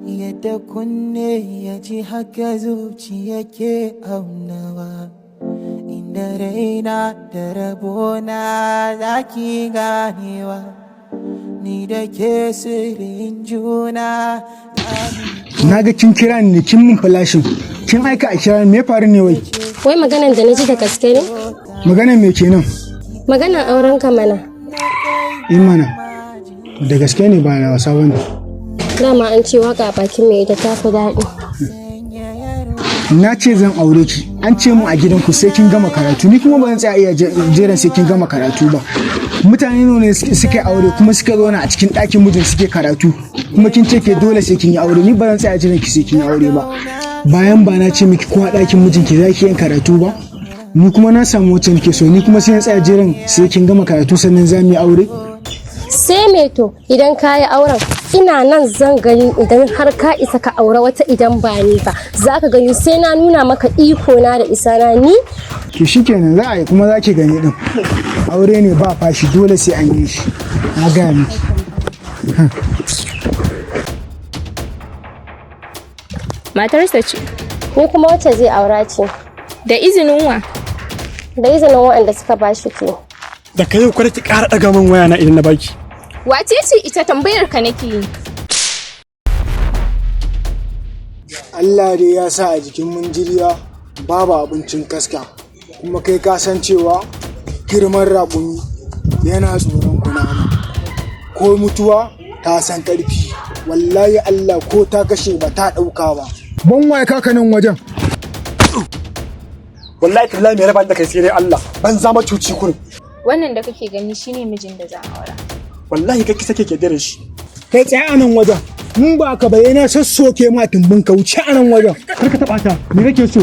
Yadda kunne ya ji haka zuciya ke aunawa. Inda raina da rabona za ki ganewa. Ni da ke sirrin juna. Na ga kin kira ni, kin mun flashin, kin aika a kira ni, me faru ne wai? Wai maganan da na ji da gaske ne? Magana me kenan? Maganan auren ka mana. In mana, da gaske ne, ba na wasa bane. Dama an ce waka a bakin mai ita ta fi daɗi. Na ce zan aure ki, an ce mu a gidanku sai kin gama karatu, ni kuma ba zan tsaya iya jiran sai kin gama karatu ba. Mutane nawa ne suka yi aure kuma suka zauna a cikin ɗakin mijin suke karatu? Kuma kin ce ke dole sai kin yi aure, ni ba zan tsaya jiran ki sai kin yi aure ba. Bayan ba na ce miki ko a ɗakin mijinki za ki yin karatu ba? Ni kuma na samu wacce nake so, ni kuma sai na tsaya jiran sai kin gama karatu sannan za mu yi aure? Sai me to idan ka yi auren? Ina nan zan gani idan har ka isa ka aure wata idan ba ni ba. Za ka gani, sai na nuna maka iko na da isa na ni. To shikenan, za a yi kuma za ki gani din. Aure ne ba fashi, dole sai an yi shi, na gaya miki. Matarsa ce. Ni kuma wacce zai aura ce. Da izinin wa? Da izinin waɗanda suka ba shi ke. Da ka yau kada ki ƙara ɗaga min waya na idan na baki. Wace ce ita, tambayar ka nake yi? Allah dai ya sa a jikin munjiriya babu abincin kaska, kuma kai ka san cewa girman raƙumi yana tsoron kunama, ko mutuwa ta san ƙarfi. Wallahi Allah ko ta kashe ba ta ɗauka ba. Ban waye kaka nan wajen. Wallahi tallahi mai raba ni da kai sai dai Allah, ban zama cuci kurin. Wannan da kake gani shine mijin da zan aura. Wallahi kake sake ke dare shi. Kai, tsaya a nan wajen, in ba ka bayyana sassoke ma tumbin ka, wuce a nan wajen. Kar ka taɓa ta, me kake so?